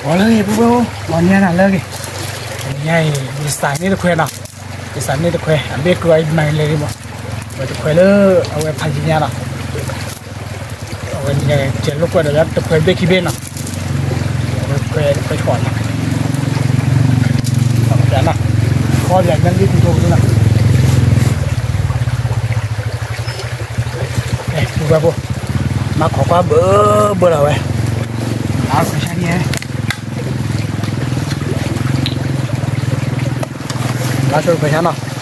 ဂီၤလၢအဂ့ၤ ပုၢ်ဝဲၢ်အိၣ် ဂီၤညါနၤလၢအဂ့ၤ, တနံၤညါအံၤ ယစးန့ၢ်တခွဲနီၤ, ယစးန့ၢ်တခွဲ အဘ့ၣ်ကြၢးအံၤမၤလဲၤလံမး, အဝဲတခွဲလၢအဝဲဖးယံၤညါနီၤ, အဝဲန့ၣ် ကဲလိာ်ကွဲဒီးတခွဲဘ့ၣ်ခံဘ့ၣ်နီၤ, အဝဲတခွဲတခွဲဆှီနီၤ, ခီပညီနီၤ, ခီပညီညါလံ ပူၤထီၣ်ပူၤနီၤ, ပုၢ်ဝဲၢ်ဖိ, မၤခိးကွၢ်ဘၢဘၢလီၤဝဲ, လါခွဲဆါန့ၣ် လါဆိခွဲဆါနီၤ.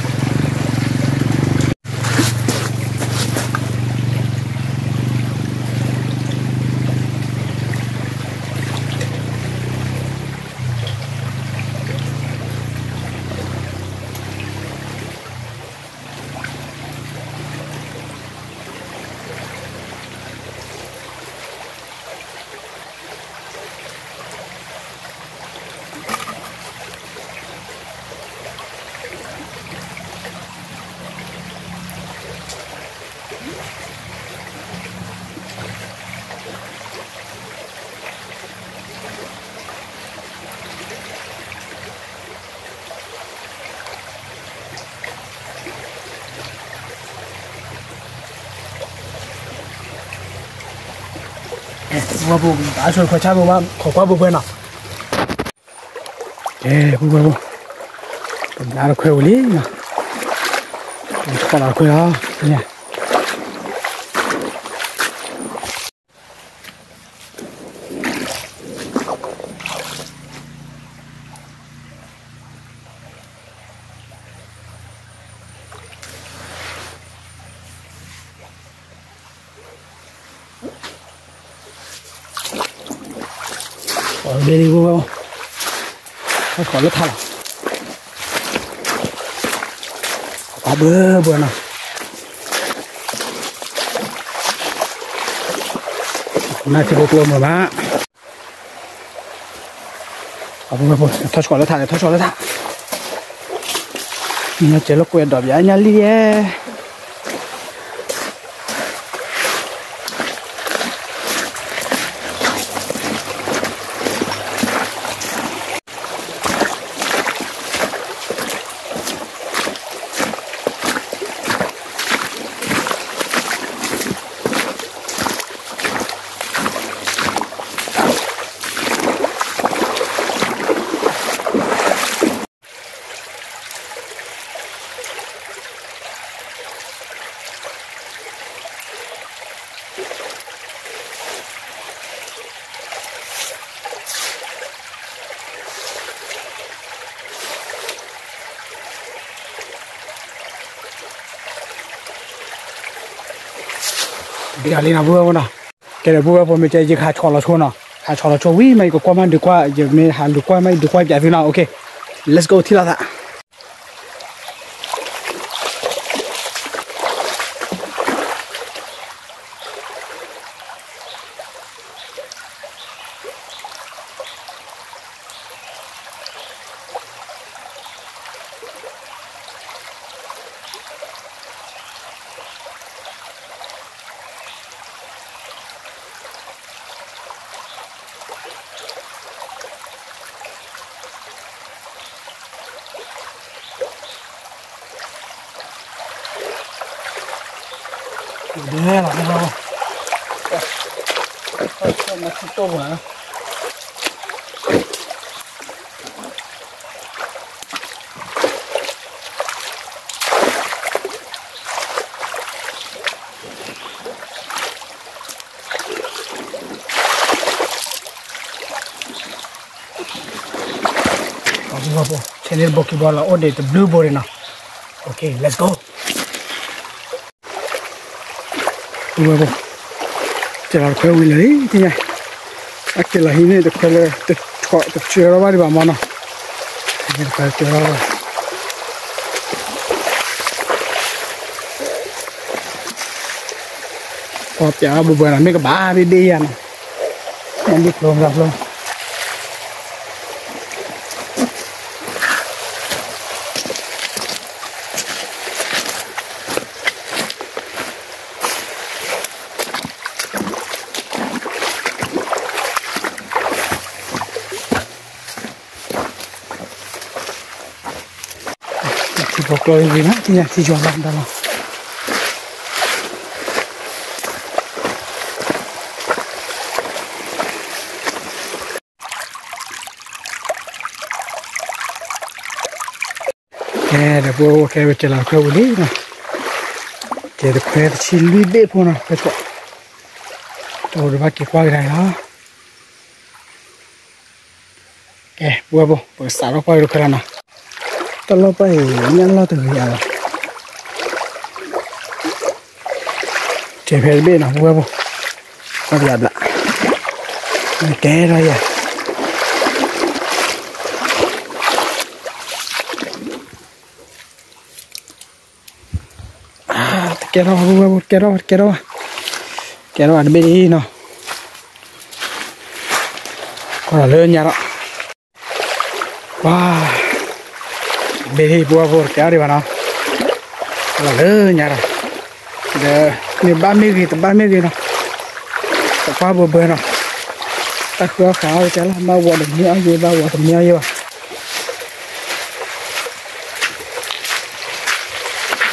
ပုၢ်ဝဲၢ်ဖိ အဆိခွဲဆါဖိမး ခိးကွၢ်ဘၢဘၢနီၤ, ကဲ ပုၢ်ဝဲၢ်ဖိ, ပဘျါတခွဲဝံၤလံနီၤ, ပဆီၣ်လီၤတခွဲလီၤ, အီၤဒ်လံ ပုၢ်ဝဲၢ်, ဟဲခိးလၢထးလီၤ, ပှၤဘၢဘၢနီၤ, နထံဖိကျိမုာ်မး, ထီၣ်ဆှီလၢထး ထီၣ်ဆှီလၢထး, ညါကဲလိာ်ကွဲဒီးပျးညါလံယဲ. ဒ်အလံနီၤ ပုၢ်ဝဲၢ်ဖိနီၤ, ကဲဒီး ပုၢ်ဝဲၢ်ဖိ မ့ၢ်ကဲ ယကဟးဆီၣ်လီၤဆိနီၤ, ဟးဆီၣ်လီၤဆိဝံၤမး ယကကွၢ်မးဒုးကွၢ်, ယမ့ၢ်ဟးလူၤကွၢ်မး ယဒုးကွၢ်ပျးသုနီၤ, OK, let's go ထံၣ်လိာ်သး. ဒဲလီၤ, နထံၣ်တိၢ်ပူၤလီၤ. ပှၤပှၤပှၤ ဆဲးန့ၢ်တဘိခံဘိလီၤ အိၣ်ဒံးတဘျုးဘိဒံးနီၤ. Okay, let's go. ပှၤပှၤ ကဲလီၤတခွဲဝံၤလၢာ်လံ သ့ၣ်ညါ, အကဲလီၤဟံးန့ၢ်တခွဲလၢ တဆီၣ်တဆၢထီၣ်ဘၣ်ဒံးဘၣ်မနီၤ, တခွဲကဲထီၣ်ဘၣ်, ပှၤပျးဘၣ်ဘှဲဘှဲနီၤ မ့ၢ်ကဘၣ်ဒ့ဒ့ယၤနီၤ, မ့ၢ်ဒ်ဖျိမတၤဖျိ. ပှၤ ဘီကျီဂ့ၤမး သ့ၣ်ညါထံယီၤလီၤတၢ်လီၤ. ကဲ ဒီပုၢ်ဝဲၢ် ခဲအံၤပက့ၤလီၤတခွဲပူၤလံနီၤ, ကဲတခွဲတဆံလွံၢ်ဘ့ၣ်ဖိနီၤ, ဖဲထီၣ် တအိၣ်ဒီးဘၣ်က့ၤကွၢ်ကဒါအံၤလီၤ. ကဲ ပုၢ်ဝဲၢ်ဖိ ပကစးထီၣ်ကွၢ်က့ၤတခွဲလီၤနီၤ, တၢ်လီၢ်ပှၢ်အံၤ ညၣ်လီၢ်တဂ့ၤအါဘၣ်. ကဲဖဲတဘ့ၣ်နီၤ ပုၢ်ဝဲၢ်ဖိ, ကွၢ်ပယၤဘျး, ကဲထီၣ်ယၤ တကဲထီၣ်ဘၣ် ပုၢ်ဝဲၢ်ဖိ တကဲထီၣ်ဘၣ် တကဲထီၣ်ဘၣ်, ကဲထီၣ်ဘၣ်တဘ့ၣ်လံနီၤ, ကွၢ်လီၤလၢညါထီၣ် ပှၤ ဘ့ၣ်လံ ပုၢ်ဝဲၢ်ဖိ တကဲထီၣ်ဒံးဘၣ်နီၤ, ကွၢ်လီၤ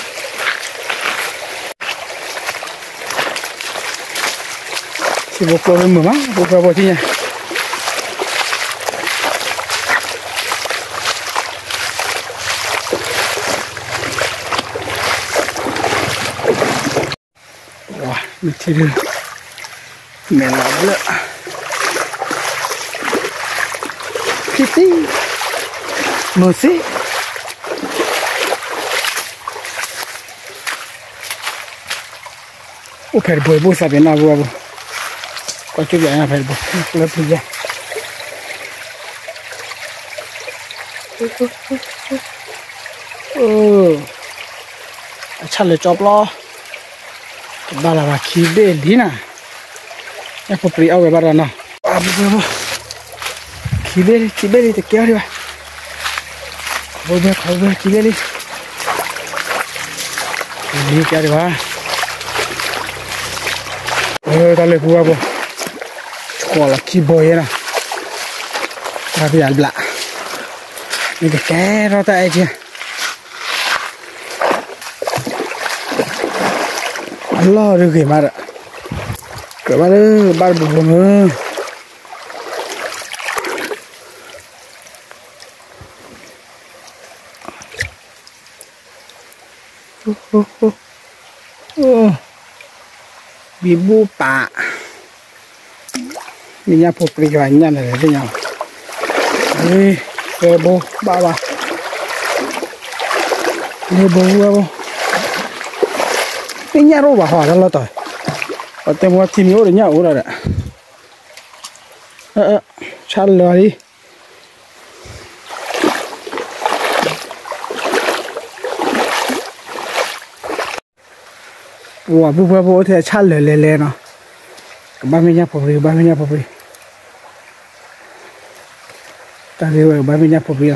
လၢညါထီၣ်, ဒီး မ့ၢ်ဘၣ်မ့ၢ်ဂ့ၤ တဘၣ်မ့ၢ်ဂ့ၤနီၤ, ပကွၢ်ဘၢဘၢနီၤ, တၢ်ဃုအီၣ်ဃုအီၣ်ကလီၤ ဘၣ်ဝီတမံၤအီၣ်ယဲ ဘၣ်ဝီတမံၤအီၣ်ယဲဘၣ်. ထံဖိကျိလၢမုာ်မး ပုၢ်ဝဲၢ်ဖိ ထံၣ်ညါ, မ့ၢ်ထံဒု မဲာ်လီၤဘျၢၣ် ဖံတံ မုၢ်သံ အိၣ်ဖဲတဘိဘိသးပ့ၤနီၣ် ပုၢ်ဝဲၢ်ဖိ, ကွၢ်ကၠူၣ်ယၤဖဲတဘိ လၢပူၤယဲ အဆၣ်လၢာ်ကၠီပျီ ကဘၣ်လၢၤဘၣ်ခံဘ့ၣ်လံနီၤ, ညၣ်ဖိပြံအီၣ်ဝဲဘၣ်ဒီးနီၤ, အဘၣ်ဘၣ်ဘၣ်, ခံဘ့ၣ်လံ ခံဘ့ၣ်လံ တကဲအီၤဒံးဘၣ်, ခီဘၣ်ဘၣ် ခီဘၣ်ဘၣ် ခံဘ့ၣ်လံ, လံကဲဒံးဘၣ်, တၢ်လၢပုၢ်ဝဲၢ်ဖိ, ကွၢ်လီၤခံဘိယဲနီၤ, တၢ်ပယၤဘျး, မ့ၢ်တကဲထီၣ်တၢ်အဲၣ်ကဲ အလီၢ်တဂ့ၤမးဒီး ကြၢးဘၣ်လၢဘၣ်တဘိဘိမ့ၢ် ဘံဘူပာ် မ့ၢ်ညၣ်ဖိပြံကဘၣ်ညၣ်န့ၣ်သ့ၣ်ညါ, ဖဲဘိဘၣ်ဘၣ်, လၢဘိဝဲဘိ, မ့ၢ်ညၣ်တအိၣ်ဘၣ်ဟီ တၢ်လီၢ်တီၤ, ပှၤတဲမ့ၢ်ထံမ့ၢ်အိၣ်ဒီးညၣ်အိၣ်ဒီး, ဆၣ်လၢာ်လံ ပှၤပုၢ်ဝဲၢ်ဖိအိၣ်ထဲ ဆၣ်လၢာ်လဲၤလဲၤနီၤ, ကဘၣ်မ့ၢ်ညၣ်ဖိပြံ ကဘၣ်မ့ၢ်ညၣ်ဖိပြံ, တၢ်ဂ့ၢ်ဝဲကဘၣ်မ့ၢ်ညၣ်ဖိပြံ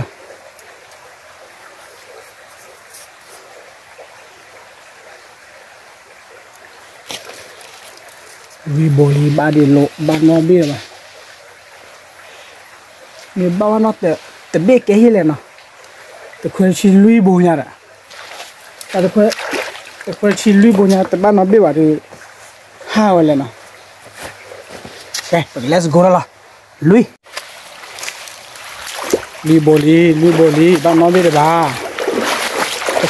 လီၤ. လွံၢ်ဘိလံ ဘၣ်ဒံးလိာ် ဘၣ်နီၣ်ဘ့ၣ်လၢၤဘၣ်, မ့ၢ်ဘၣ်ဘၣ်နီၣ် တဘ့ၣ်ကဲဟ့ၣ်လဲၣ်နီၤ, တခွဲဆံလွံၢ်ဘိညါဒီး, တခွဲဆံလွံၢ်ဘိညါ တဘၣ်နီၣ်ဘ့ၣ်ဘၣ်ဒီး, ဟးဝဲလဲၣ်နီၤ, ကဲ ပက let's go လီၤလီၤ, လွံၢ် လွံၢ်ဘိလံ လွံၢ်ဘိလံ ဘၣ်နီၣ်ဘ့ၣ်တဘၣ်, တ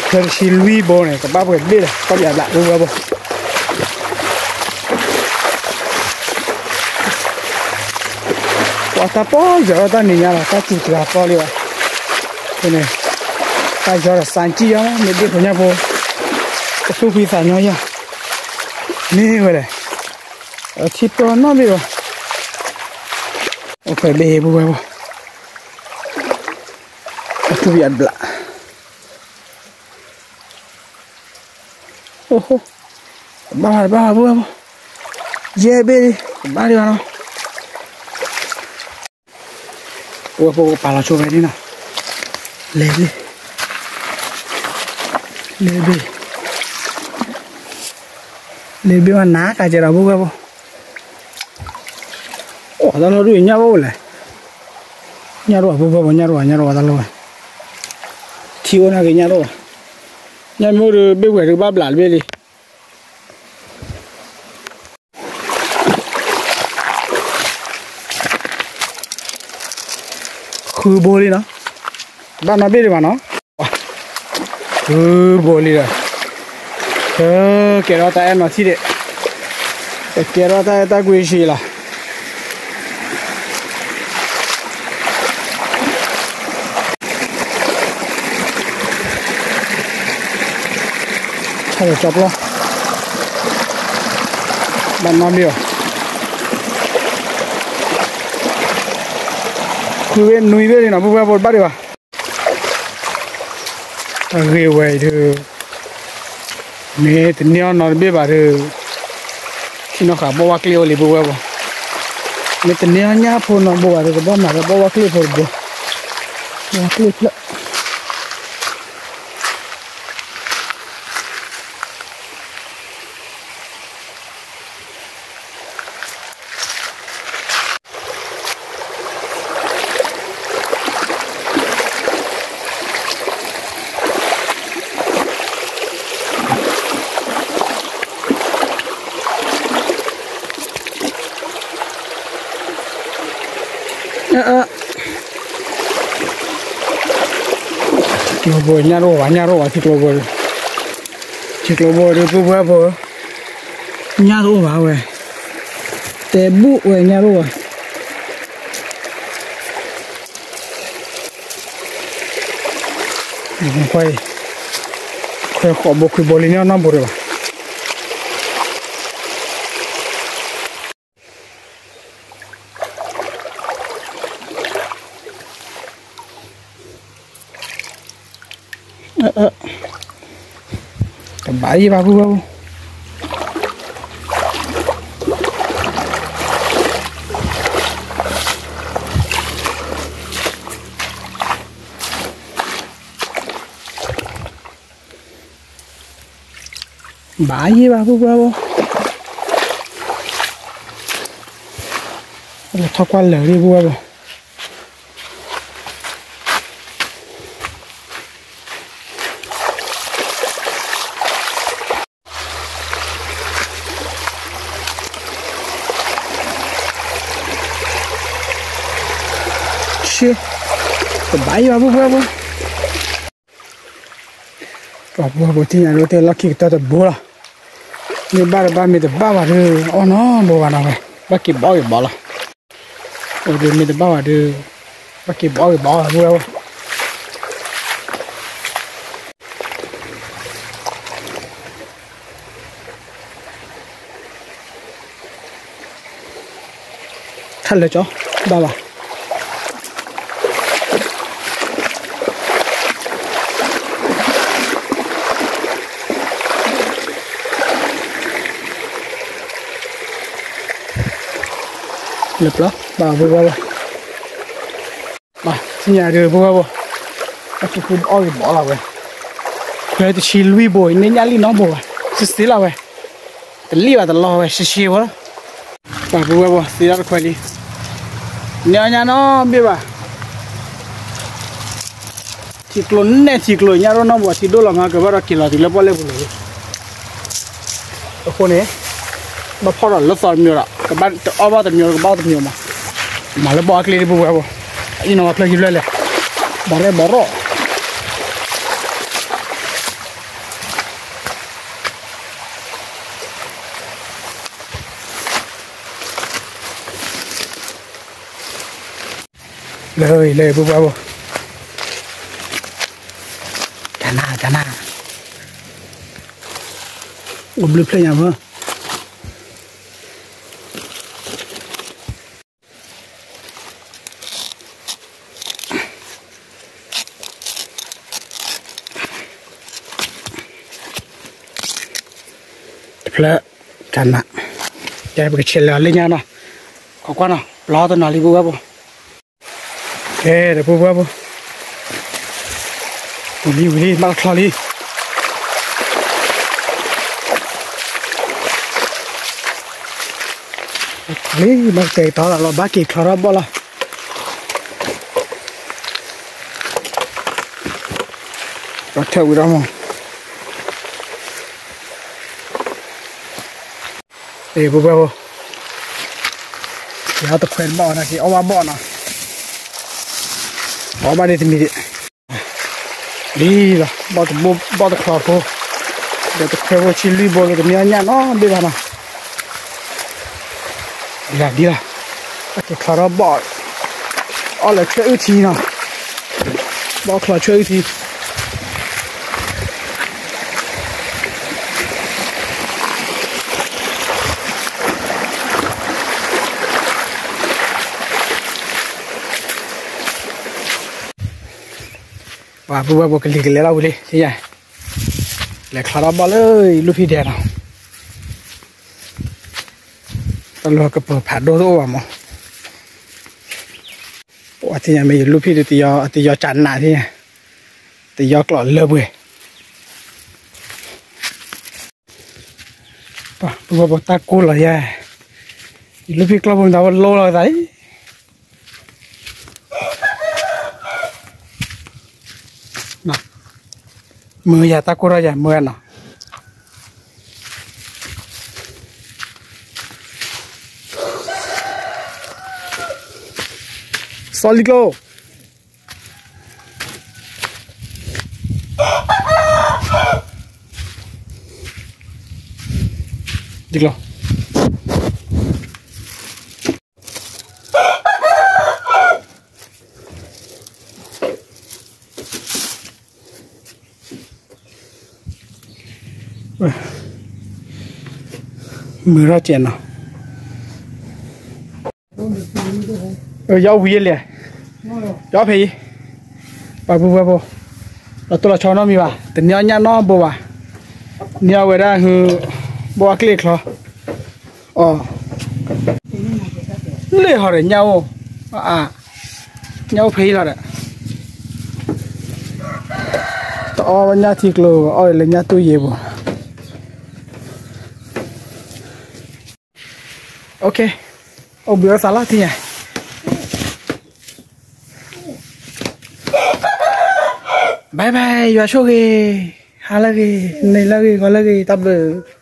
ခွဲတဆံလွံၢ်ဘိန့ၣ် ကဘၣ်ပှဲၤဘ့ၣ်လီၤ ကီၢ်ပယီၤဘျး ပုၢ်ဝဲၢ်ဖိ, ပှၤတၢ်ပီၢ်ယီၤထီၣ်တၢ်နံၤညါလီၤ တၢ်စူၤတဂၤပီၢ်လံဘၣ်, အဃိန့ၣ် တၢ်ယီၤဒီးစၢ်ကံၣ်ယီၤ မ့ၢ်ဒ့ၣ်ဖိညၣ်ဖိ, ကသူၣ်ဖှံသးညီယၤ, မ့ၢ်ဝဲလဲၣ်, ထံပျီနီၣ်ဘ့ၣ်ဘၣ်, အိၣ်ဖဲဘ့ၣ်ဟ့ၣ်ပုၢ်ဝဲၢ်ဖိ, ကီၢ်ပယီၤဘျး အိၣ်ဟိ, တဘၣ်ဘၣ် တဘၣ်ဘၣ် ပုၢ်ဝဲၢ်ဖိ, ယဲၢ်ဘ့ၣ်လံ တဘၣ်လံဘၣ်နီၤ, ပုၢ်ဝဲၢ်ဖိကပာ်လီၤဆိဖဲန့ၣ်နီၤ, လဲၤဘ့ၣ်, လဲၤဘ့ၣ်, လဲၤဘ့ၣ်မးနၤကၤကဲဒီး ပုၢ်ဝဲၢ်ဖိ, အိၣ်တၢ်လီၢ်ဒုးညၣ်အိၣ်လဲၣ်, ညၣ်တအိၣ် ပုၢ်ဝဲၢ်ဖိ ညၣ်တအိၣ် ညၣ်တအိၣ်တၢ်လီၢ်ဝဲ, ထံအိၣ်နာ်က့ညၣ်တအိၣ်ဘၣ် ညၣ်မ့ၢ်အိၣ်ဒီး ဘ့ၣ်ဝဲၢ်ဒီးကဘၣ်ဘျးတဘ့ၣ်လံ. ဃုဘိလံနီၤ, ဘၣ်နီတဘ့ၣ်ဒံးဘၣ်နီၤ, ဃုဘိလံဒီး, ကဲထီၣ်တၢ်အဲၣ်နီၤထံၣ်ဒံး, ကဲထီၣ်တၢ်အဲၣ်တၢ်ကွံဆံးလီၤ. ဆၣ်လီၤကၠီပျီ, ဘၣ်နီတဘ့ၣ်ဘၣ်, ဃုဘ့ၣ်နွံဘ့ၣ်လံနီၤ ပုၢ်ဝဲၢ်ဖိ တဘၣ်ဒံးဘၣ်. တၢ်ဂ့ၢ်ဝဲအံၤဒီး မ့ၢ်တန့ၢ်အီၣ်နီတဘ့ၣ်ဘၣ်ဒီး ထံၣ်နီၣ်ဃာ်ဘီၣ်ဝါကျ့အိၣ်လံ ပုၢ်ဝဲၢ်ဖိ, မ့ၢ်တန့ၢ်အီၣ်ညၣ်ဖိနီတဘိဘၣ်ဒီး ကဘၣ်မၤလၢဘီၣ်ဝါကျ့ဖိတဘိ, ဘီၣ်ဝါကျ့ဖျၢၣ် ကျိၤဘိညၣ်တအိၣ်ဘၣ် ညၣ်တအိၣ်ဘၣ် ထံကျိၤဘိ, ထံကျိၤဘိဒီး ပုၢ်ဝဲၢ်ဖိ, ညၣ်တအိၣ်ဘၣ်ဝဲ, တဲဘူၣ်ဝဲညၣ်တအိၣ်ဘၣ်. ခွဲးဃိးဘိခွံဘိလံ န့ၢ်အီၣ်နီတဘိဒံးဘၣ်. တဘၣ်ယံၤဘၣ် ပုၢ်ဝဲၢ်ဖိ, ဘၣ်ယံၤဘၣ် ပုၢ်ဝဲၢ်ဖိ, လဲၤထီၣ်ကွၢ်လၢာ်လံ ပုၢ်ဝဲၢ်ဖိ. တဘၣ်ယံၤဘၣ် ပုၢ်ဝဲၢ်ဖိ, ပှၤပုၢ်ဝဲၢ်ဖိ သ့ၣ်ညါဒိၣ်တဲလီၢ်ခံကတၢၢ်တဘိလီၤ. မ့ၢ်ဘၣ်တဘၣ် မ့ၢ်တဘၣ်ဘၣ်ဒီး အီၣ်နီတဘိဘၣ်နီၤဝဲ, ဘၣ်က့ၤဘီၣ်က့ၤဘီၣ်လီၤ. အဝဲဒီးမ့ၢ်တဘၣ်ဘၣ်ဒီး ဘၣ်က့ၤဘီၣ်က့ၤဘီၣ်လီၤ ပုၢ်ဝဲၢ်ဖိ. ထါလၢာ်ကၠီ, ဘၣ်ဘၣ်. လၢပျီ ဘၣ် ပုၢ်ဝဲၢ်ဖိ. ဘၣ် သ့ၣ်ညါဒီး ပုၢ်ဝဲၢ်ဖိ, အခိၣ်ဃုအီၣ်ဂ့ၤဘီလီၤဝဲ, ခွဲတဆံလွံၢ်ဘိ န့ၢ်ညၣ်လံနီတဘိဘၣ်, စံစ့လီၤဝဲ, တလံၣ်ဘၣ်တလီၤဝဲ ရှဲရှဲဖိလီၤ. ဘၣ် ပုၢ်ဝဲၢ်ဖိ သ့တၢ်တခွဲးလံ, န့ၢ်အီၣ်ညၣ်နီတဘ့ၣ်ဘၣ်. ထံကျိနဲၣ်ထံကျိ ညၣ်တအိၣ်နီတဘိ ထံဒိၣ်လီၤမး ကဘၣ်ဒီးက့ၤလီၤတုၤလၢပီၣ်လဲၣ်ပူၤလီၤ. အဃိန့ၣ် ဘၣ်ဖီၣ်ဒီးလၢသီတမံၤဒီး ကဘၣ်တအီၣ်ဘၣ်တမံၤ ကဘၣ်အီၣ်တမံၤမး, မၤလၢဘီၣ်အကျ့ဒံး ပုၢ်ဝဲၢ်ဖိ, အံၤနီၤ ဖျၢၣ်ခံဖျၢၣ်လဲၣ်, ဘီၣ်ရဲၣ်ဘီၣ်ရီၣ် လၢလၢ ပုၢ်ဝဲၢ်ဖိ, တၢ်နၢ် တၢ်နၢ်, အိၣ်ဘျုးဖျၢၣ်ညါဖိ တဖျၢၣ် တၢ်နၢ်, ကဲ ပကဆဲးလၢအီၤလၢညါနီၤ, ခိးကွၢ်နီၤ ပျီတနီၤလံ ပုၢ်ဝဲၢ်ဖိ, ကဲ ဒီးပုၢ်ဝဲၢ်ဖိ, ဝံၤလံ ဝံၤလံ ဘၣ်တချီလံ လံ ဘၣ်ကတဲာ်ကတီၤလီၤ ဘၣ်က့ၤချီထီၣ်ဘီၣ်လီၤ, ပှၤထၢၣ်ဝံၤဒီးမး, ပှဲၤဖိ, ယတခွဲးတဘၣ်အီၤနီၤ, က့ၤအီၣ်ဘၣ်ဘီၣ်နီၤ, အီၣ်ဘၣ်ဒ်တမံၤဒံး, လံလီၤ, ဘီၣ်တဘိ ဘီၣ်တချီဖိ, ဒီးတခွဲးဖိဆံလွံၢ်ဘိလၢတမ့ၢ်အီၣ်ညၣ်နီတဘ့ၣ်ဘၣ်နီၤ, ဒ်လီၤဒ်လီၤ, က့ၤချီထီၣ်ဘီၣ်, အီၣ်လၢဆွဲအုၣ်ထံနီၤ, ဘီၣ်ချီဆွဲအုၣ်ထံ ပှၤပုၢ်ဝဲၢ်ဖိကလံၤကလဲၤလီၤဝံၤလံ, လဲၤချီထီၣ်ဘီၣ်လၢယလူၢ်ဖံဒဲးနီၤ, တၢ်လီၢ်ကပၤဖးဒိၣ်တအိၣ်ဘၣ်မး, ပှၤသ့ၣ်ညါမ့ၢ်ယလူၢ်ဖံဒဲး တယီၤကၢ်နးသ့ၣ်ညါ, တယီၤကျိးလၢပှဲၤ ပှၤပုၢ်ဝဲၢ်ဖိတၢ်ကိၢ်လီၤယဲ, ယလူၢ်ဖံကျီၢ်ဖိမတၤဝဲလိလီၤသးအံၤ, မုၢ်ယၤတၢ်ကိၢ်ထီၣ်ယၤမုၢ်နီၤ, စီၤလံၤကျိ ဒ်ကျိ မုၢ်ထီၣ်ကဲးနီၤ, ယအီၣ်ဝံၤယဲလဲၣ်, ယအီၣ်ဖဲအံၤ, ပှၤပုၢ်ဝဲၢ်ဖိ, လီၤတိၢ်လီၤဆီနီတမံၤဘၣ်, တန့ၢ်အီၣ်ညၣ်နီတဘိဘၣ်, န့ၢ်အီၣ်ဝဲဒၣ်ဟု, ဘိအကျ့ၣ်ချီ, အီ, လ့ၣ်ဟီဒီးညၣ်အိၣ်, အ, ညၣ်အိၣ်ဖဲအံၤလီၤဒီး, တအီၣ်ညၣ်ထံကျိ, အီၣ်လၢညၣ်တူၢ်ယ့ၤပူၤ, အိၣ်ဘှံးအသးလီၤထံၣ်ညါ, bye bye, ယွၤဆိၣ်ဂ့ၤ, ဟါလၢဂ့ၤ, နံၤလၢဂ့ၤ, ဂီၤလၢဂ့ၤ, တၢ်ဘျုး